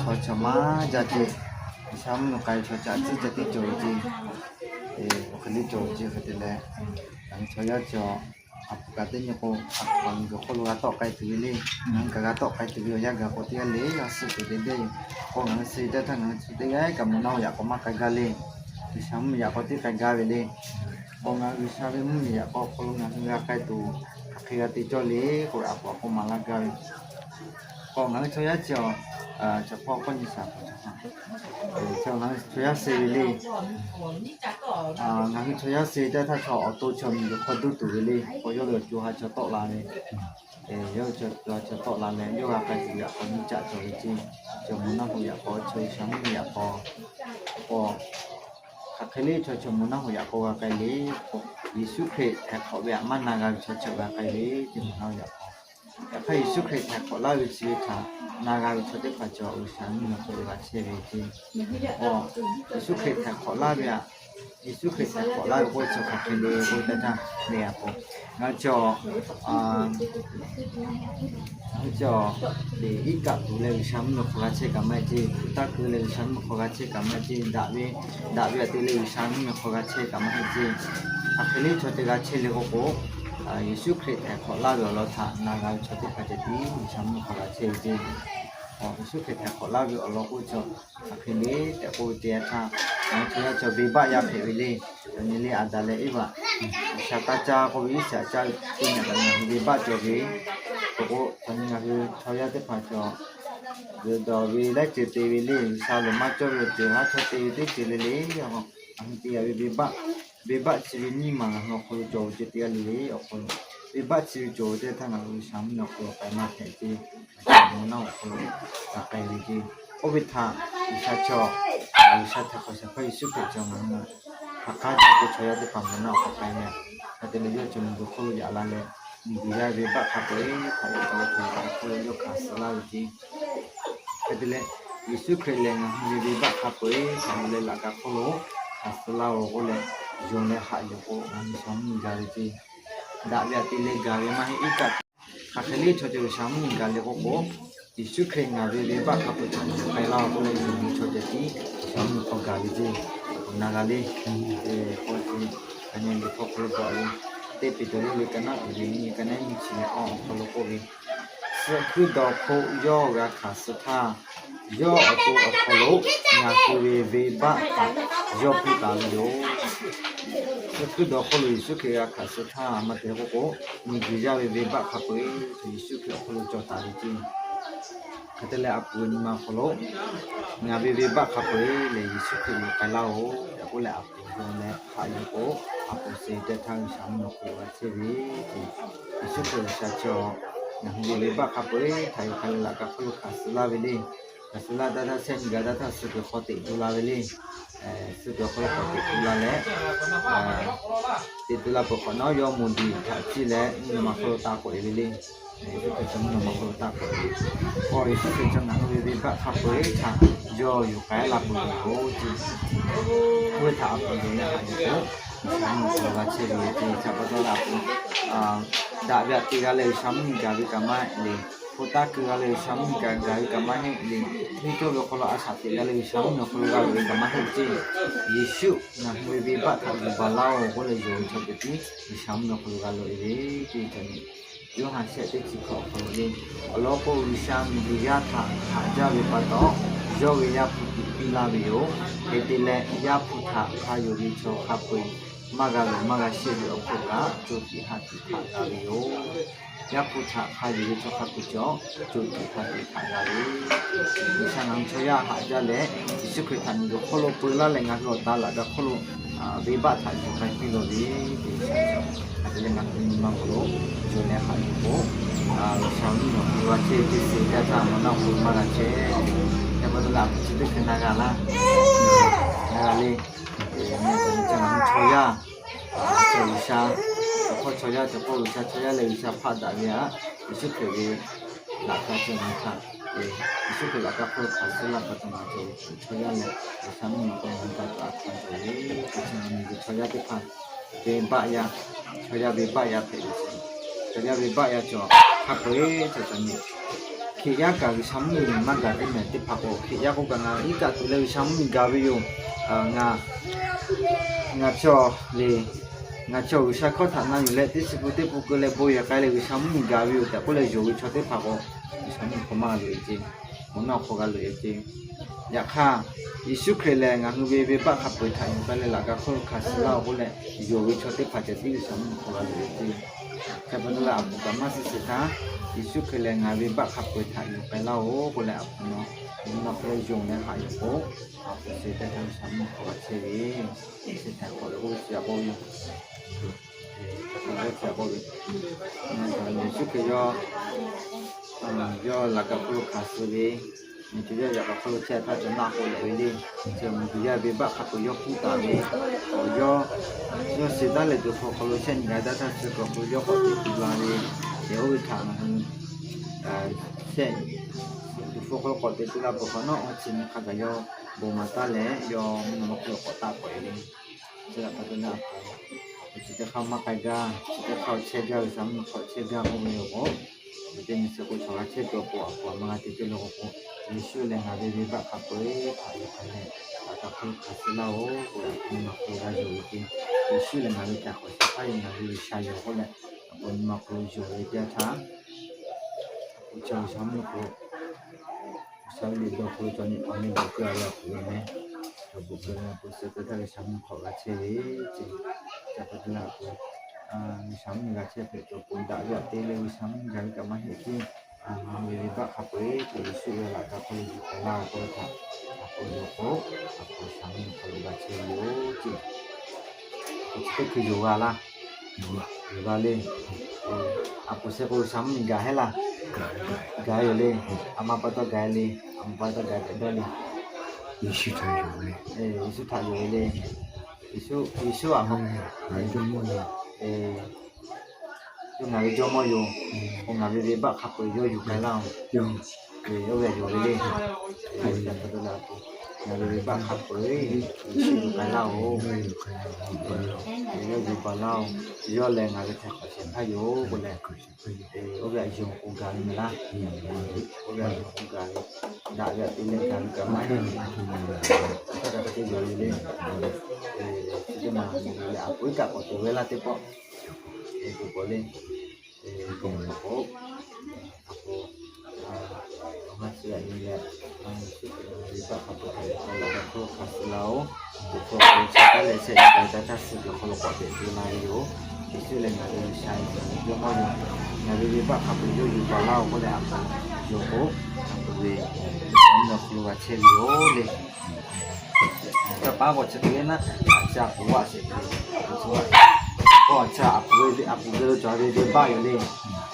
Chaw chaw maˇ jaˇ ce. G'uiˬsha mvuhˇ naw k'ai ve chaw caꞈ ciˉ ca tiˉ cawˬ ve ce. Awˬ hk'e le cawˬ ve ce hk'e te leh, ngaˬ hui chaw yaˇ cawˬ, a pu kaꞈ teˇ nyi k'o, a pu kaꞈ miˬguiˬ hk'oˆ lo g'a tawˆ k'ai tuˬ ve le. Ngaˬ hui kaꞈ g'a tawˆ k'ai tuˬ ve awˬ yanˇ gaˬ k'o teˇ g'aˇ le, g'a suh tuˬ te deˇ. K'o ngaˬ hui suh ve teˇ htaˇ ngaˬ hui chi teˇ g'aˇ kaꞈ mvuhˇ naw yaꞈ k'aw maˇ k'ai gaˇ le. G'uiˬsha mvuhˇ yaꞈ k'aw tiˉ k'ai gaˇ ve le. K'o ngaˬ hui G'uiˬsha ve mvuhˇmiˬ yaꞈ k'aw hk'aw lo ngaˬ hui g'a k'ai tuˬ, hk'aˬ hk'e g'a te cawˇ le k'o, a pu a k'oˆ maˍ laˇ gaˇ ve. K'o ngaˬ hui chaw yaˇ chi awˬ, chaw hpawˇ k'awˇ nyi shaˍ, ngaˬ hui chaw yaˇ suh ve le. Ngaˬ hui chaw yaˇ suh ve teˇ htaˇ chaw awˬ to chaw miˬguiˬ hk'aw duˇ tuˬ ve le. K'o yawˇ ve awˬ co ha chaw tawˆ la ve, yawˇ ve awˬ co ha chaw tawˆ la leh yawˇ g'a k'ai tuˬ yaꞈ k'aw nyi caꞈ cawˬ ve ce. Chaw mvuhˇ naw yaꞈ k'aw, chaw G'uiˬsha mvuhˇmiˬ yaꞈ k'aw, k'o hk'aˬ hk'e le chaw chaw mvuhˇ naw yaꞈ k'aw g'a k'ai le. K'o Yeˍsuˆ Hkriꞈ htaiˍ hk'awꞈ ve htaꞈ maˇ na g'a ve chaw chi g'a k'ai ve ce mvuhˇ naw yaꞈ k'aw. Yaꞈ hk'aˇ Yeˍsuˆ Hkriꞈ htaiˍ hk'awꞈ laˇ ve chi ve htaꞈ na g'a ve chaw teˇ hpaˍ cawˬ G'uiˬsha mvuhˇ naw hk'aw lo g'a chehˇ ve ce. K'o Yeˍsuˆ Hkriꞈ htaiˍ hk'awꞈ laˇ ve htaꞈ, Yeˍsuˆ Hkriꞈ htaiˍ hk'awꞈ laˇ ve k'o chi hk'aˬ hk'e le k'oˆ ve teˇ htaˇ, le a k'o, ngaˬ hui cawˬ, ngaˬ hui cawˬ, le iˉ kaˆ tuˬ leh G'uiˬsha mvuhˇ naw hk'aw g'a chehˇ kaꞈ maˇ heˆ ce. Hpu taˇ keu leh G'uiˬsha mvuhˇ naw hk'aw g'a chehˇ kaꞈ maˇ heˆ ce. Daꞈ ve, daꞈ ve htaꞈ te leh G'uiˬsha mvuhˇ naw hk'aw g'a chehˇ kaꞈ maˇ heˆ ce. Hk'aˬ hk'e le chaw te g'a chehˇ le k'oˆ k'o, Yeˍsuˆ Hkriꞈ htaiˍ hk'awꞈ laˇ ve awˬ lawn htaꞈ na g'a ve chaw teˇ hpaˍ ceh tiˉ G'uiˬsha mvuhˇ naw hk'aw g'a chehˇ ve ce. Yeˍsuˆ Hkriꞈ htaiˍ hk'awꞈ laˇ ve awˬ lawn k'o cawˬ, hk'aˬ hk'e le tehꞈ k'oˆ ve teˇ yanˇ htaˇ, ngaˬ hui chaw yaˇ cawˬ venˇbaˆ yaˇ hpehꞈ ve le. Yaꞈ nyi le Aˍdanˍ leh Eˇvaꞈ, G'uiˬsha taˇ caˇ k'oˆ ve iˉ shiˍ aꞈ caˇ ve teˇ nyi kaꞈ ngaˬ hui venˇbaˆ cawˬ ve. K'o k'o, yaꞈ nyi ngaˬ hui chaw yaˇ teˇ hpaˍ cawˬ, g'uiˬ dawˬ ve laiˉ ceuˬ te ve le. G'uiˬsha loˍ maˇ cawˇ ve awˬ ceuˬ haˉ chawˇ te ve teˇ ceuˬ le le, ngaˬ hui te gaˇ ve venˇbaˆ, venˇbaˆ chi ve nyiˇ maˬ ngaˬ hui awˬ hk'aw lo cawˬ ve ce teˇ g'aˇ le le awˬ hk'aw lo, venˇbaˆ chi ve cawˬ ve teˇ htaˇ ngaˬ hui G'uiˬsha mvuhˇ naw hk'aw lo k'ai maˇ hpehꞈ ce. G'uiˬsha mvuhˇ naw awˬ hk'aw lo g'a k'ai ve ce. Oˇ ve htaꞈ G'uiˬsha cawˬ, G'uiˬsha htaiˍ hk'awꞈ shaˍ hpaˇ Yeˍsuˆ Hkriꞈ cawˬ ngaˬ hui htaꞈ hk'aˬ hk'e jaˇ k'o chaw yaˇ teˇ hpaˍ mvuhˇ naw hk'aw k'ai ve. Hk'e te leh yawˇ cawˬ miˬguiˬ hk'oˆ lo yaꞈ la leh, miˬguiˬ yaˇ ve venˇbaˆ hk'a peu-eˬ htaꞈ yawˇ cawˬ ve hk'aˬ hk'e hk'oˆ lo yawˇ hkanˍ suh laˇ ve ce. Hk'e te leh, Yeˍsuˆ Hkriꞈ lehˬ ngaˬ hui ve venˇbaˆ hk'a peu-eˬ htaꞈ yuˬ leh laꞈ ka hk'oˆ lo hkanˍ suh laˇ oˬ k'oˆ leh, yonˍ leh haꞈ yuˬ k'o ngaˬ hui G'uiˬsha mvuhˇmiˬ gaˬ ve ce. Daꞈ ve htaꞈ te leh gaˬ ve maˇ heˆ iˉ kaˆ. Hk'aˬ hk'e le chaw cawˬ G'uiˬsha mvuhˇmiˬ gaˬ le k'oˆ k'o, Yeˍsuˆ Hkriꞈ ngaˬ ve venˇbaˆ hk'a peu-eˬ htaꞈ yuˬ k'ai laˇ oˬ k'oˆ leh yonˍ ve chaw ceh tiˉ G'uiˬsha mvuhˇmiˬ hk'aw gaˬ ve ce. Awˬ na g'a le. K'o, ka nyi liꞈ hpu hk'aw lo bawˬ ve, teˇ Peˍtruˆ liꞈ ka naˉ uiˍ ve nyi ka naˉ nyi chi leh awˬ hk'aw lo k'oˆ ve, suh hkuiˉ dawˬ hk'oˆ yawˇ g'a hkanˍ suh htaˇ, yawˇ awˬ to awˬ hk'aw lo ngaˬ hui ve venˇbaˆ htaꞈ yawˇ piˇ taˍ ve yoˬ. Suh hkuiˉ dawˬ hk'oˆ lo Yeˍsuˆ Hkriꞈ g'a hkanˍ suh htaˇ maˇ te k'oˆ k'o, miˬguiˬ yaˇ ve venˇbaˆ hk'a peu-eˬ Yeˍsuˆ Hkriꞈ awˬ hk'aw lo cawˬ taˍ ve ce. Hk'e te leh a pu ve nyi ma awˬ hk'aw lo ngaˬ ve venˇbaˆ hk'a peu-eˬ lehˬ Yeˍsuˆ Hkriꞈ yuˬ k'ai laˇ oˬ tehꞈ k'oˆ leh a pu yonˍ leh haꞈ yuˬ k'o, a pu suh ve teˇ htaˇ G'uiˬsha mvuhˇ naw hk'aw lo g'a chehˇ ve ce. Yeˍsuˆ Hkriꞈ G'uiˬsha cawˬ, ngaˬ hui ve venˇbaˆ hk'a peu-eˬ htaꞈ yuˬ k'ai leh laꞈ ka hk'oˆ lo hkanˍ suh laˇ ve le. Hkanˍ suh laˇ taˇ taˇ shehˆ nyi gaˬ taˇ htaˇ suh kuiˬ hk'aw teꞈ tu la ve le. Suh kuiˬ hk'aw lo k'awꞈ teꞈ tu la leh, teꞈ tu la peuˬ hk'awꞈ nawˉ yawˇ moˍ diˬ htaꞈ ciˇ leh mvuhˇ naw ma hk'oˆ lo taˇ k'oꞈ e ve le. Yeˍsuˆ Hkriꞈ cawˬ mvuhˇ naw ma hk'oˆ lo taˇ k'oꞈ e ve. K'o Yeˍsuˆ Hkriꞈ cawˬ ngaˬ hui ve venˇbaˆ hk'a peu-eˬ htaꞈ yawˇ yuˬ k'ai laˇ peuˬ ve yoˬ ce. Oˇ ve htaꞈ a pu yonˍ leh haꞈ yuˬ k'o, G'uiˬsha mvuhˇ naw hk'aw lo g'a chehˇ ve yoˬ ce. Chi pa taw leh a pu daꞈ ve htaꞈ te g'a leh G'uiˬsha mvuhˇmiˬ gaˬ ve kaꞈ maˇ heˆ le. Hpu taˇ keu g'a leh G'uiˬsha mvuhˇmiˬ gaˬ ve kaꞈ maˇ heˆ le. Hteˇ cawˇ ve awˬ hk'aw lo a shaꞈ teꞈ g'a leh G'uiˬsha mvuhˇmiˬ awˬ hk'aw lo g'a loꞈ ve kaꞈ maˇ heˆ ce. Yeˍsuˆ ngaˬ hui ve venˇbaˆ htaꞈ yuˬ baˬ laˇ oˬ k'oˆ leh yonˍ ve chaw ceh tiˉ G'uiˬsha mvuhˇmiˬ awˬ hk'aw lo g'a loꞈ e ve ce. Yoˇhanˬ shehˆ teˇ chi hkawꞈ awˬ hk'aw lo le. Awˬ lawn k'o G'uiˬsha miˬguiˬ yaˇ htaꞈ haꞈ jaˇ ve pa taw, yawˇ ve Yaˇ hpu tiꞈ piˇ laˇ ve yoˬ. Hk'e te leh Yaˇ hpu htaꞈ hk'a yonˍ ve chaw hk'a peu-eˬ maˇ g'a loꞈ maˇ g'a shehˇ ve awˬ hk'oˆ kaꞈ co tiꞈ ha tiꞈ htaꞈ g'a ve yoˬ. Yaˇ hpu htaꞈ hk'a yonˍ ve chaw hk'a peu-eˬ cawˬ, co tiꞈ ha tiꞈ htaꞈ g'a ve. G'uiˬsha ngaˬ hui chaw yaˇ haꞈ jaˇ leh, Yeˍsuˆ Hkriꞈ htaꞈ miˬguiˬ hk'oˆ lo peu laˇ leh ngaˬ hui awˬ ta laꞈ ka hk'oˆ lo venˇbaˆ htaꞈ yuˬ k'ai piˇ lawˬ ve, te G'uiˬsha cawˬ. Hk'e te leh ngaˬ hui nyi ma awˬ hk'aw lo yonˍ leh haꞈ yuˬ k'o, G'uiˬsha mvuhˇmiˬ awˬ hk'aw lo g'a chehˇ ve teˇ ceuˬ teˇ htaˇ mvuhˇ naw awˬ hk'aw lo maˇ g'a chehˇ. Yaˇ pa taw leh a pu chi teˇ hkui na g'a laˇ, na g'a le. Ngaˬ hui chaw yaˇ, chaw G'uiˬsha, chaw hk'aw chaw yaˇ, chaw hk'aw G'uiˬsha, chaw yaˇ leh G'uiˬsha hpaˆ daꞈ ve htaꞈ Yeˍsuˆ Hkriꞈ ve laꞈ ka cawˬ ngaˬ hui htaꞈ, Yeˍsuˆ Hkriꞈ laꞈ ka hk'oˆ lo hkanˍ suh laˇ pa taw ngaˬ hui chaw yaˇ leh G'uiˬsha mvuhˇmiˬ awˬ hk'aw lo ngaˬ hui htaꞈ hkanˍ suh ve, chaw yaˇ teˇ hpaˍ venˇbaˆ yaˇ, chaw yaˇ venˇbaˆ yaˇ hpehꞈ ve, chaw yaˇ venˇbaˆ yaˇ cawˬ hk'a peu-eˬ cawˬ cawˬ nyi Hkriꞈ yaˇ kaꞈ G'uiˬsha mvuhˇmiˬ maˇ gaˬ teˇ mehˍ teˇ hpaˍ k'o, Hkriꞈ yaˇ k'oˆ kaꞈ ngaˬ iˉ kaˆ tuˬ leh G'uiˬsha mvuhˇmiˬ gaˬ ve yoˬ. Ngaˬ, ngaˬ chaw le, ngaˬ chaw G'uiˬsha hkawˇ htaꞈ na yuˬ leh teˇ chi pun teˇ pun keu leh bon yehˬ k'ai leh G'uiˬsha mvuhˇmiˬ gaˬ ve yoˬ tehꞈ k'oˆ leh yonˍ ve chaw teˇ hpaˍ k'o, G'uiˬsha mvuhˇmiˬ hk'aw maˇ g'a loꞈ e ceˇ. Mvuhˇ naw hk'aw g'a loꞈ e ceˇ. Yaꞈ hk'aˇ, Yeˍsuˆ Hkriꞈ lehˬ ngaˬ hui ve venˇbaˆ hk'a peu-eˬ htaꞈ yuˬ k'ai leh laꞈ ka hk'oˆ lo hkanˍ suh laˇ-oˬ k'oˆ leh, yonˍ ve chaw teˇ hpaˍ ceh tiˉ G'uiˬsha mvuhˇmiˬ hk'aw g'a loꞈ e ceˇ. Hk'e pa taw leh a puˍ kaꞈ maˇ suh sheˍ htaˇ, Yeˍsuˆ Hkriꞈ lehˬ ngaˬ venˇbaˆ hk'a peu-eˬ htaꞈ yuˬ k'ai laˇ-oˬ k'oˆ leh, a puˍ nawˬ mvuhˇ naw hk'aw lo yonˍ leh haꞈ yuˬ k'o, a puˍ suh teˇ htaˇ G'uiˬsha mvuhˇmiˬ hk'aw g'a chehˇ ve, chi htaꞈ k'awꞈ leh k'oˆ ve chi a k'oˆ ve yoˬ. K'oˆ ve chi a k'oˆ ve, Yeˍsuˆ Hkriꞈ yawˇ, yawˇ laꞈ ka hk'oˆ lo hkanˍ suh ve, miˬguiˬ yaˇ yaꞈ k'aw hk'oˆ lo chehˇ htaˇ cawˬ naˆ k'oˆ leh ve le. Chi miˬguiˬ yaˇ venˇbaˆ hk'a peu-eˬ yawˇ hpuˇ taˍ ve, yawˇ, yawˇ shiˍ taˉ leh tuˍ hk'aw hk'aw lo shehˆ nyi gaˬ daˇ htaˇ suh kuiˬ awˬ hk'aw lo yawˇ k'awꞈ teꞈ tu la ve, yawˇ oˇ ve htaꞈ ngaˬ hui shehˆ, tuˍ hk'aw hk'aw lo k'awꞈ teꞈ tu la peuˬ hk'awꞈ nawˉ, chi nyi hk'a gaˬ yawˇ bon maˍ taˉ leh yawˇ mvuhˇ naw ma hk'oˆ lo k'awꞈ taˆ k'awꞈ e le. Chi htaꞈ pa taw leh a puˍ, a puˍ chi teˇ hk'aˇ maˇ k'ai gaˇ, chi teˇ hk'aˇ chehˇ gaˇ, G'uiˬsha mvuhˇmiˬ hk'aw chehˇ gaˇ k'oˆ ve yoˬ k'o, awˬ teˇ nyi suh k'o chaw g'a chehˇ tuˬ awˬ pon a puˍ a ma g'a te cawˇ le k'o k'o, Yeˍsuˆ lehˬ ngaˬ ve venˇbaˆ hk'a peu-eˬ htaꞈ yuˬ k'ai leh, laꞈ ka hk'oˆ lo hkanˍ suh laˇ-oˬ k'oˆ leh, a puˍ nyi ma hk'aw lo g'a yonˍ ve ceˇ. Yeˍsuˆ lehˬ ngaˬ ve htaꞈ k'awꞈ shehˍ hpaˇ ve ngaˬ ve G'uiˬsha yoˬ k'oˆ leh, a puˍ nyi ma hk'aw lo yonˍ ve teˇ yanˇ htaˇ, a puˍ chaw G'uiˬsha mvuhˇmiˬ hk'aw lo G'uiˬsha ve liꞈ dawˬ hk'aw lo cawˬ nyi paˍ meh bvuhꞈ keu-a ve a puˍ ve meh, cawˬ bvuhꞈ keu-a ve a puˍ suh teˇ htaˇ G'uiˬsha mvuhˇmiˬ hk'aw g'a chehˇ ve ceˇ. Chi pa taw leh a puˍ, G'uiˬsha mvuhˇmiˬ g'a chehˇ hpehꞈ tuˬ awˬ pon daꞈ ve aꞈ te leh G'uiˬsha mvuhˇmiˬ gaˬ ve kaꞈ maˇ heˆ ceˇ. Ngaˬ hui ve venˇbaˆ hk'a peu-eˬ htaꞈ Yeˍsuˆ ve laꞈ ka hk'aw lo yuˬ k'ai laˇ k'oˆ ve htaꞈ a puˍ yoˬ k'o, a puˍ G'uiˬsha mvuhˇmiˬ hk'aw lo g'a chehˇ ve yoˬ ceˇ. Chi teˇ hkui yonˍ g'a laˇ. Yonˍ g'a le. A puˍ shehˍ k'o G'uiˬsha mvuhˇmiˬ gaˬ heˆ laˇ. Gaˬ yoˬ le. A ma pa taw gaˬ le. A ma pa taw gaˬ tehꞈ dawˇ le. Yeˍsuˆ htaꞈ yonˍ le. Yeˍsuˆ htaꞈ yonˍ le. Yeˍsuˆ, Yeˍsuˆ a ma, yawˇ ngaˬ ve Jawˇmawˇ yoˬ. K'o ngaˬ ve venˇbaˆ hk'a peu-eˬ yawˇ yuˬ k'ai laˇ-oˬ. Yawˇ ve yonˍ ve le. Ngaˬ ve venˇbaˆ hk'a peu-eˬ Yeˍsuˆ yuˬ k'ai laˇ-oˬ. Yawˇ yuˬ baˬ laˇ-oˬ. Yawˇ lehˬ ngaˬ ve htaꞈ hk'awꞈ shehˍ hpaˇ yoˬ k'oˆ leh, oˇ ve htaꞈ yonˍ k'o gaˬ ve laˇ. Oˇ ve htaꞈ yonˍ k'o gaˬ ve, daꞈ ve aꞈ te leh gaˬ ve kaꞈ maˇ heˆ. Hk'a gaˬ hk'e te yonˍ ve le. Chi teˇ maˬ leh a puˍ iˉ kaˆ k'awꞈ te ve laˇ teˇ pawˆ. K'awꞈ le. K'o, a puˍ, awˬ ha chi g'aꞈ nyi leh, Yeˍsuˆ Hkriꞈ ve venˇbaˆ hk'a peu-eˬ htaꞈ yuˬ k'ai laˇ-oˬ, hk'a suh laˇ-oˬ. Tuˍ hk'aw hk'aw lo chehˇ taˉ leh shehˆ nyi gaˬ daˇ htaˇ suh tuˬ hk'aw lo k'awꞈ teꞈ tu la ve yoˬ. Yeˍsuˆ lehˬ ngaˬ ve G'uiˬsha yoˬ, ngaˬ ve Jawˇmawˇ yoˬ. Ngaˬ ve venˇbaˆ hk'a peu-eˬ yawˇ yuˬ baˬ laˇ-oˬ k'oˆ leh a puˍ yonˍ k'o, a puˍ ve G'uiˬsha mvuhˇ naw hk'aw lo g'a chehˇ ve yoˬ le. Ca paˉ k'awꞈ chi hk'e le naˉ, a chi a puˍ vaˆ sheˍ ve, a chi vaˆ. K'o a chi a puˍ ve, a puˍ ve lo cawˬ ve venˇbaˆ yoˬ le.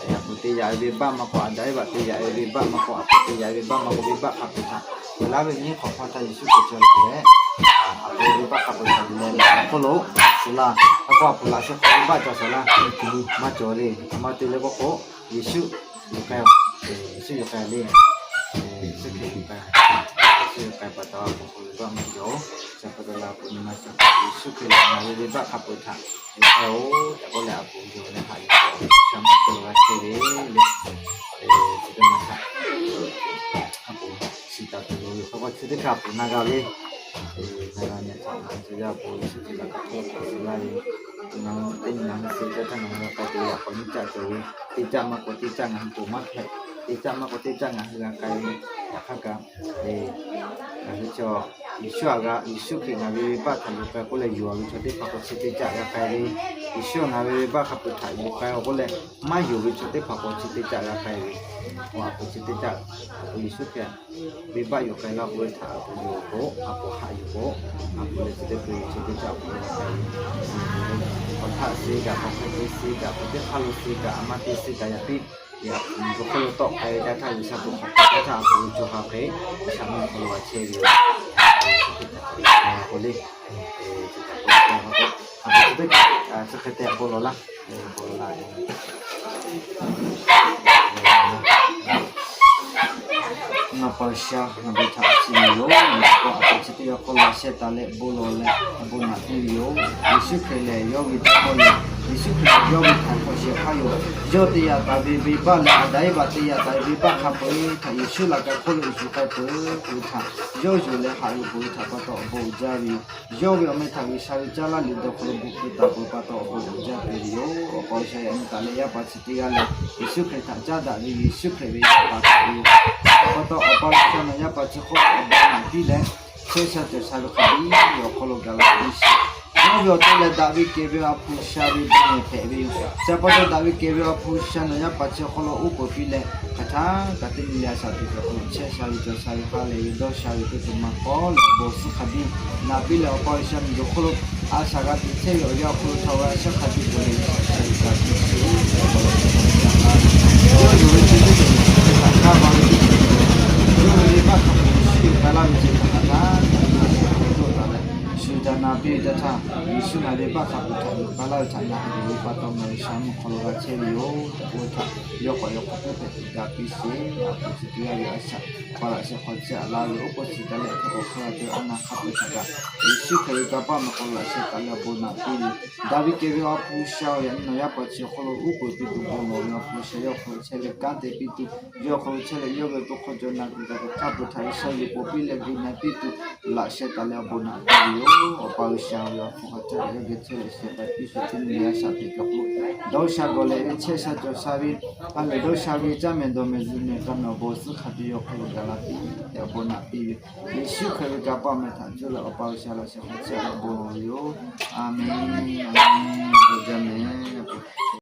A puˍ te yaꞈ ve venˇbaˆ maˇ k'o, Aˍdanˍ Eˇvaꞈ te yaꞈ ve venˇbaˆ maˇ k'o, a puˍ te yaꞈ ve venˇbaˆ maˇ k'o, venˇbaˆ hk'a peu-eˬ htaꞈ laˇ ve nyiˇ hk'awꞈ hk'aw htaˇ Yeˍsuˆ Hkriꞈ cawˬ leh, a puˍ ve venˇbaˆ hk'a peu-eˬ htaꞈ yuˬ leh laꞈ ka hk'oˆ lo suh laˇ. K'o a puˍ laꞈ sheh hk'aw venˇbaˆ cawˬ sheˍ laˇ. Maˇ cawˬ le. Maˇ te leh k'oˆ k'o, Yeˍsuˆ yuˬ k'ai, Yeˍsuˆ yuˬ k'ai le. Yeˍsuˆ Hkriꞈ yuˬ k'ai, Yeˍsuˆ yuˬ k'ai pa taw a puˍ hk'aw lo venˇbaˆ maˇ cawˬ. Chi pa taw leh a puˍ nyi ma suh, Yeˍsuˆ Hkriꞈ lehˬ ngaˬ ve venˇbaˆ hk'a peu-eˬ htaꞈ yuˬ k'ai-oˬ tehꞈ k'oˆ leh a puˍ yonˍ leh haꞈ yuˬ k'o, G'uiˬsha mvuhˇ hk'aw lo g'a chehˇ ve le. Chi teˇ maˬ htaꞈ a puˍ shiˍ taˍ tuˬ loˍ ve hk'aw k'o, chi teˇ hkui a puˍ na g'a le. Na g'a nyi htaꞈ ngaˬ hui tcuh yaˇ awˬ pon Yeˍsuˆ Hkriꞈ laꞈ ka hk'oˆ lo hkanˍ suh laˇ ve, ngaˬ hui teˇ nyi ngaˬ hui suh caˇ htaˇ ngaˬ hui g'a k'ai tuˬ ve yaꞈ k'awꞈ nyiˇ caˆ cawˬ ve, teˇ caˆ maˇ k'o teˇ caˆ ngaˬ hui ponˬ maˇ hpehꞈ. Teˇ caˆ maˇ k'o teˇ caˆ ngaˬ hui g'a k'ai ve, yaꞈ hk'aˇ kaꞈ, ngaˬ hui chaw, Yeˍsuˆ a g'a, Yeˍsuˆ Hkriꞈ ngaˬ ve venˇbaˆ htaꞈ yuˬ k'ai k'oˆ leh yonˍ a ve chaw teˇ hpaˍ k'o chi teˇ caˆ g'a k'ai ve, Yeˍsuˆ ngaˬ ve venˇbaˆ hk'a peu-eˬ htaꞈ yuˬ k'ai-oˬ k'oˆ leh, maˇ yonˍ ve chaw teˇ hpaˍ k'o chi teˇ caˆ g'a k'ai ve, k'o a puˍ chi teˇ caˆ, a puˍ Yeˍsuˆ Hkriꞈ venˇbaˆ yuˬ k'ai laˇ k'oˆ ve htaꞈ a puˍ yonˍ k'o, a puˍ haꞈ yuˬ k'o, a puˍ lehˬ chi teˇ hkui chi teˇ caˆ k'oˆ ve htaꞈ k'ai ve, awˬ htaꞈ suh kaꞈ, k'awꞈ hk'e te suh kaꞈ, k'awꞈ teˇ hk'aˇ lo suh kaꞈ, a ma te suh kaꞈ yaꞈ piˇ, yaꞈ puˍ hk'oˆ lo tawˆ k'ai ve htaˇ G'uiˬsha bon hk'aˬ hk'e htaˇ a puˍ ve chaw hk'a hk'e G'uiˬsha mvuhˇ hk'aw lo g'a chehˇ ve yoˬ. K'o le, a puˍ chi teˇ, chi hk'e te k'o lawˬ laˇ. Ngaˬ pa G'uiˬsha, ngaˬ ve htaꞈ chi yoˬ. Ngaˬ k'o a puˍ chi teˇ g'aˇ hk'oˆ lo shehˆ taˍ leh bon lawˬ leh bon naꞈ piˇ ve yoˬ. Yeˍsuˆ Hkriꞈ lehˬ yawˇ ve Jawˇmawˇ yoˬ. Yeˍsuˆ Hkriꞈ yawˇ ve htaꞈ hk'awꞈ shehˍ hpaˇ yoˬ. Yawˇ te yaꞈ taˍ ve venˇbaˆ leh Aˍdanˍ Eˇvaꞈ te yaꞈ taˍ ve venˇbaˆ hk'a peu-eˬ htaꞈ Yeˍsuˆ laꞈ ka hk'oˆ lo yuˬ k'ai peuˬ ve htaꞈ yawˇ yuˬ leh haꞈ yuˬ peuˬ ve htaꞈ pa taw awˬ bon uiˍ jaˇ ve yoˬ. Yawˇ ve awˬ meh htaꞈ G'uiˬsha ve caˇ laˇ liꞈ dawˬ hk'aw lo bvuhꞈ keu taˍ peuˬ pa taw awˬ bon uiˍ jaˇ ve yoˬ. Awˬ pa G'uiˬsha yaꞈ nyi taˍ leh yaˇ pa chi teˇ g'aˇ lehˬ, Yeˍsuˆ Hkriꞈ htaꞈ caˉ daꞈ ve Yeˍsuˆ Hkriꞈ ve yaˇ pa taw ve yoˬ. Pa taw awˬ pa G'uiˬsha nawˬ yaˇ pa chi hk'oˆ awˬ bon naꞈ piˇ leh, chehˇ sha cawˬ sha ve hk'a biˇ ve awˬ hk'aw lo gaˬ la piˇ sheˍ. Yawˇ ve awˬ to leh daꞈ ve kehˬ ve awˬ ha hpu sha ve bon lehˬ hpehꞈ ve yoˬ. Chi pa taw daꞈ ve kehˬ ve awˬ ha hpu sha nawˬ yaˇ pa chi hk'oˆ lo uˉ peunˍ piˇ leh, hk'aˬ htaˇ kaꞈ teˇ nyi le a shaꞈ teꞈ ve awˬ hk'aw lo chehˇ sha ve cawˬ sha ve hk'a lehˬ ve dawˇ sha ve teˇ ceuˬ maˇ k'awꞈ leh bon suhˉ hk'a biˇ naꞈ piˇ leh, awˬ pa G'uiˬsha miˬguiˬ hk'oˆ lo a shaꞈ g'a tuˬ chehˇ ve awˬ yanˇ awˬ hk'aw lo htaꞈ g'a shaˉ hk'a biˇ cawˬ leh, yawˇ yuˬ ve chi teˇ ceuˬ htaꞈ hk'a va ve teˇ ceuˬ, yawˇ ve venˇbaˆ hk'a peu-eˬ shu yuˬ k'ai laˇ ve chi htaꞈ hk'aˬ htaˇ kaꞈ shu hk'a dawˇ taˍ leh, shu ca na piˇ ve teˇ htaˇ, Yeˍsuˆ ngaˬ venˇbaˆ hk'a peu-eˬ htaꞈ yuˬ k'ai laˇ ve htaꞈ ngaˬ hui yonˍ ve pa taw, ngaˬ hui sha mvuhˇ hk'aw lo g'a chehˇ ve yoˬ tehꞈ k'oˆ ve htaꞈ yawˇ k'awꞈ yaw k'awꞈ teˇ hpehꞈ tuˬ ga piˇ sheˍ. A hpu chi teˇ g'aˇ ve a shaꞈ pa laꞈ sheh hk'aw chehˇ a laˇ ve oˉ k'oˆ chi ca leh hk'e k'awꞈ hk'e g'a cawˬ a naˬ hk'a peu-eˬ htaꞈ kaꞈ, Yeˍsuˆ Hkriꞈ ve kanˇ paˆ meh hk'aw lo laꞈ sheh taˍ leh awˬ bon naꞈ piˇ ve, daꞈ ve kehˬ ve awˬ ha hpu sha awˬ yaꞈ nyi nawˬ yaˇ pa chi awˬ hk'aw lo uˉ peunˍ piˇ tuˬ bon lawˬ ve awˬ ha hpu sha yawˇ hk'aw lo chehˇ leh kanˉ te piˇ tuˬ, yawˇ hk'aw lo chehˇ leh yawˇ ve awˬ to hk'aw cawˬ naˬ kuiˬ kaꞈ hk'a peu-eˬ htaꞈ G'uiˬsha yuˬ pon piˇ leh gu na piˇ tuˬ laꞈ sheh taˍ leh awˬ bon naꞈ piˇ ve yoˬ. Awˬ pa G'uiˬsha ve awˬ ha hpu hk'aw chehˇ leh yawˇ geh chehˇ leh shehˍ hpaˇ piˇ sheˍ teˇ nyi le a shaꞈ teꞈ kaꞈ k'o, dawˇ sha gawˬ lehˬ ve chehˇ sha cawˬ sha ve, a lehˬ dawˇ sha ve caˇ mehˍ dawˬ mehˍ zuhꞈ mehˍ k'a mehˍ awˬ bon suhˉ hk'a biˇ yawˇ hk'aw lo gaˬ la piˇ tehꞈ awˬ bon naꞈ piˇ ve, Yeˍsuˆ Hkriꞈ ve kanˇ paˆ meh htaꞈ cuˇ leh awˬ pa G'uiˬsha laꞈ sheh hk'aw chehˇ leh bon lawˬ ve yoˬ. A menˬ, a menˬ, bon jaˇ mehˍ.